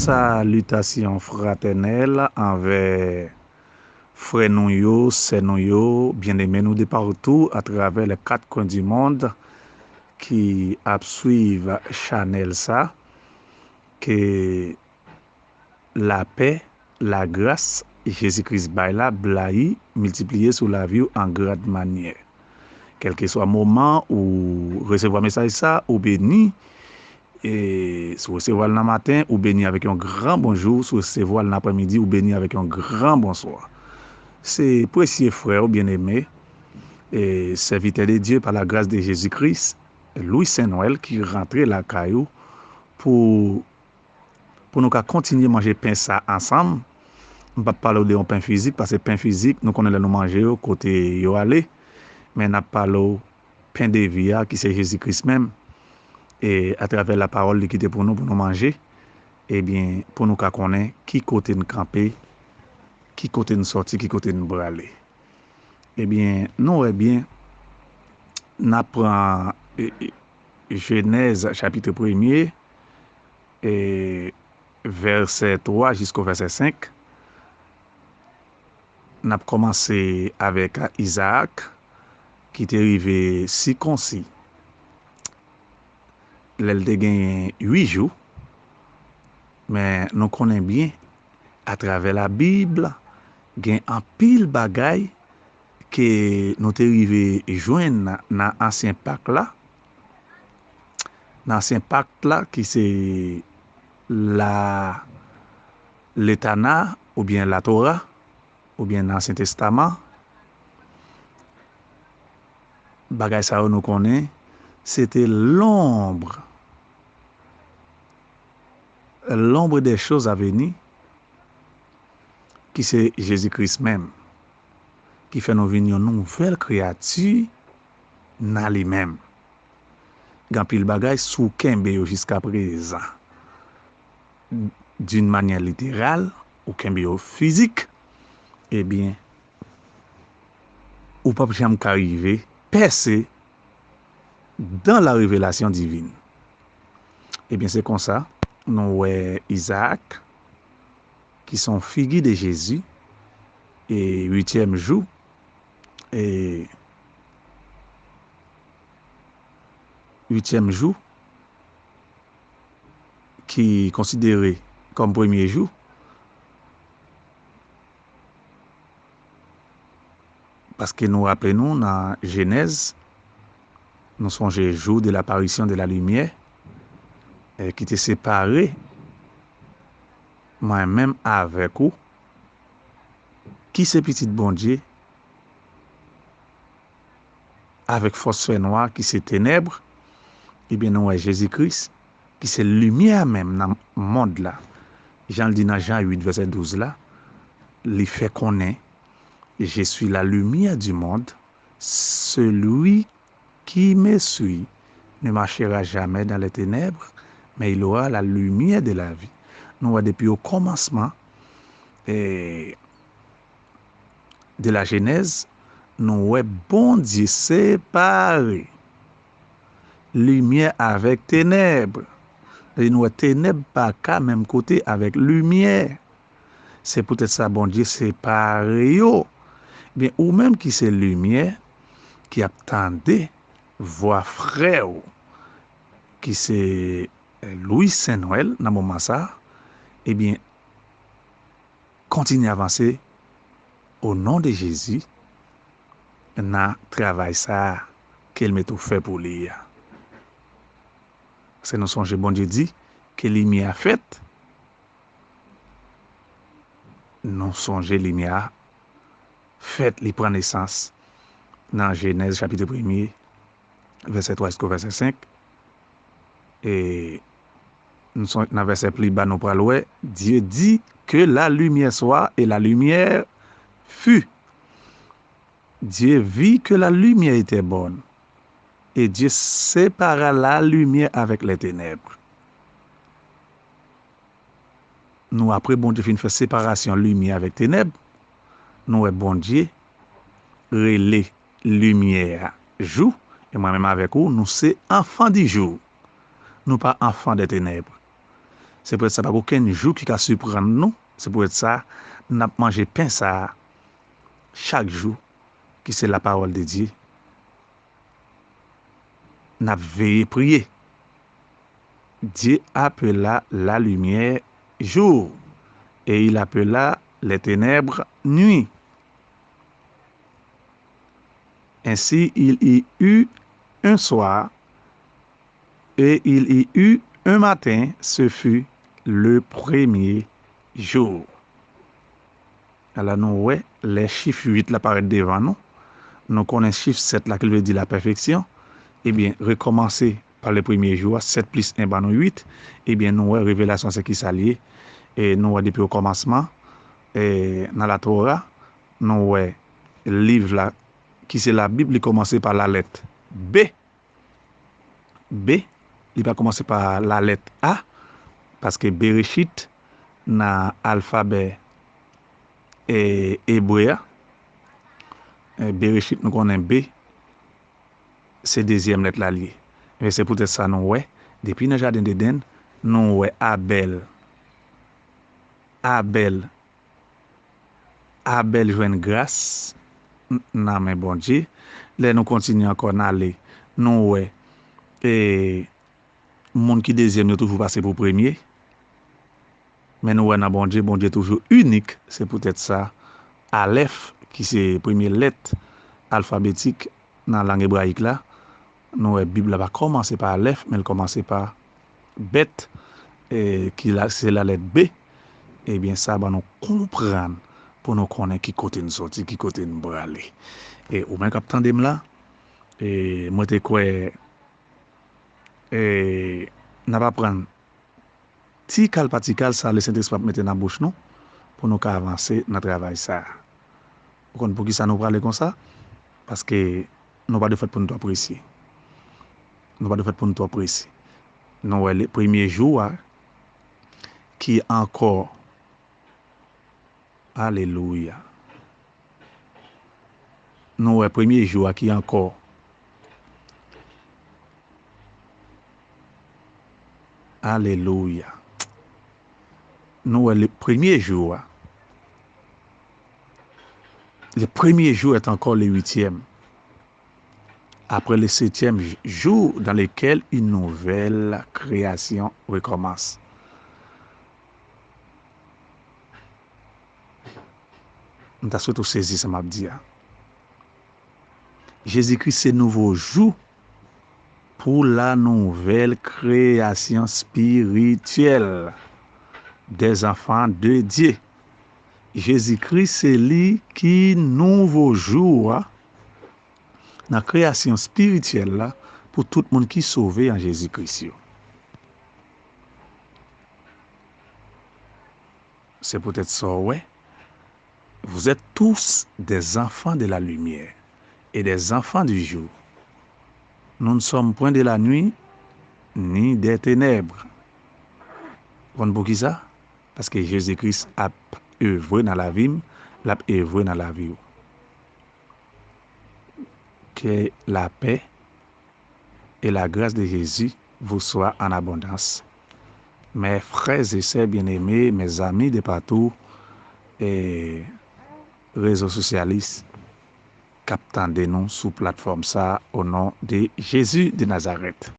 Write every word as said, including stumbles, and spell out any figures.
Salitasyon fratènèl anvè frè nou yo, sè nou yo, byeneme nou de partou atravè les quatre coins du monde ki ap swiv chanèl sa. Ke lapè, lagras Jezi Kris bay la blayi, miltipliye sou lavi w an grand manyè. Kèlkeswa moman ou resevwa mesaj sa, ou beni. E si w resevwa l nan maten, ou beni avèk yon gran bonjou. Si w resevwa l nan aprèmidi, ou beni avèk yon gran bonswa. Se presye frè w byeneme, e sèvitè de Dye pa la gras de Jezi Kris, Louis Saint Noël ki rantre lakay ou pou pou nou ka kontinye manje pen sa ansanm. M p ap pale w de yon pen fizik, paske pen fizik, nou konnen lè nou manje yo, kote yo ale. Men n ap pale w pen de vi a, ki se Jezi Kris menm. E atravè lapawòl li kite pou nou, pou nou manje, ebyen, pou nou ka konnen ki kote n kanpe, ki kote n sòti, ki kote n prale. Ebyen, nou wè byen, n ap pran e, e, Jenèz chapit premye, e, vèsè twa jisko vèsè senk. N ap kòmanse avèk Izaak, ki te rive sikonsi lè l te genyen uit jou. Men nou konnen byen, atravè Labib, gen anpil bagay ke nou te rive jwenn nan ansyen pak la, nan ansyen pak la ki se la, Letana oubyen Latora, oubyen nan Ansyen Testaman. Bagay sa yo nou konnen, se te l'ombre, l'ombre des choses à venir, ki se Jezi Kris menm, ki fè nou vin yon nouvèl kreyati nan li menm. Gen anpil bagay, si w kenbe yo jiska prezan, d'une manière littérale, ou kenbe yo fizik, ebyen, ou p ap janm ka rive pèse dans la révélation divine. Ebyen, se konsa, nou wè Izaak, ki se yon figi de Jezi, e uityèm jou, e uityèm jou, ki konsidere kòm premye jou, paske nou raple nou nan Jenèz, nou sonje jour de l'apparition de la lumière, eh, ki te separe mwen menm avèk ou, ki se pitit Bondye, avèk fòs fènwa ki se tenèb, ebyen, nou wè Jezi Kris, ki se limyè menm nan mond la. Jan l di nan Jan uit, vèsè douz la, li fè konnen, Je suis la lumière du monde, celui qui me suit ne marchera jamais dans les ténèbres, mais il aura la lumière de la vie. Nou wè depi o kòmansman, eh, de la Jenèz, nou wè Bondye separe limyè avèk tenèb. Sa vle di nou wè tenèb pa ka menm kote avèk limyè. Se poutèt sa Bondye separe yo. Ebyen, ou menm ki se limyè, ki ap tande vwa frè w, ki se Louis Saint Noël nan moman sa, ebyen, kontinye avanse o non de Jezi nan travay sa a ke l mete w fè pou li a. Se nou sonje Bondye di ke limyè a fèt. Nou sonje limyè a fèt, li pran nesans nan Jenèz chapit premye, vèsè twa jiska vèsè senk. E nou son-, nan vèsè pli ba nou pral wè, Dieu dit que la lumière soit et la lumière fut. Dieu vit que la lumière était bonne et Dieu sépara la lumière avec les ténèbres. Nou, apre Bondye fin fè separasyon limyè avèk tenèb, nou wè Bondye rele limyè a jou, e mwen menm avèk ou, nou se enfants du jour. Nou pa enfants des ténèbres. Se poutèt sa, pa gen okenn jou ki ka siprann nou. Se poutèt sa, n ap manje pen sa a chak jou, ki se lapawòl de Dye. N ap veye priye. Dieu appela la lumière jour, et il appela les ténèbres nuit. Ainsi, il y eut un soir, et il y eut un matin, ce fut le premier jour. Ala nou wè, lè chif uit la parèt devan nou, nou konnen chif sèt la ki vle di lapèfeksyon, ebyen, rekòmanse pa le premye jou a, sèt plis en ban nou uit, ebyen, nou wè revelasyon se ki sa l ye, e nou wè depi okòmansman, e nan Latora, nou wè liv la, ki se Labib, li kòmanse pa lalèt B, B, li pa kòmanse pa lalèt A, paske Bereshit nan alfabè e, ebre a, e, Bereshit nou konnen B, se dezyèm lèt la l ye. Men se poutèt sa nou wè, depi nan jaden Edenn, nou wè Abèl, Abèl Abèl jwenn gras nan men Bondye. Lè nou kontinye ankò n ale, nou wè e, moun ki dezyèm yo toujou pase pou premye. Men nou wè nan Bondye, Bondye toujou inik. Se poutèt sa, Alèf, ki se premye lèt alfabetik nan lang ebrayik la, nou wè Bib la pa kòmanse pa Alèf, men l kòmanse pa bèt, e, ki la, se lalèt B, ebyen, sa ban nou konprann pou nou konnen ki kote n soti, ki kote n prale. E ou menm k ap tande m la, e, mwen te kwè, e, n ap aprann ti kal pa ti kal sa Lesentespri ap mete nan bouch nou pou nou ka avanse nan travay sa a. Ou konn poukisa nou prale konsa? Paske nou pa de fèt pou nou twò prese. Nou pa de fèt pou nou twò prese. Nou wè le premye jou a ki ankò. Alelouya. Nou wè premye jou a ki ankò. Alelouya. Nou wè le premye jou a. Le premier jour est encore le huitième. Après le septième jour dans lequel une nouvelle création recommence. M ta swete w sezi sa m ap di a. Jezikri se nouvo jou pour la nouvelle création spirituelle des enfants de Dieu. Jezikri se li ki nouvo jou a nan kreyasyon espirityèl la pou tout moun ki sove an Jezi Kris yo. Se poutèt sa w wè, vous êtes tous des enfants de la lumière et des enfants du jour. Nous ne sommes point de la nuit ni des ténèbres. Ou konn poukisa? Paske Jezi Kris ap evre nan lavi m, l ap evre nan lavi w. Que la paix et la grâce de Jésus vous soit en abondance. Mes frères et sœurs bien-aimés, mes amis de partout, e rezo sosyalis k ap tande nou sou platfòm sa a, au nom de Jésus de Nazareth.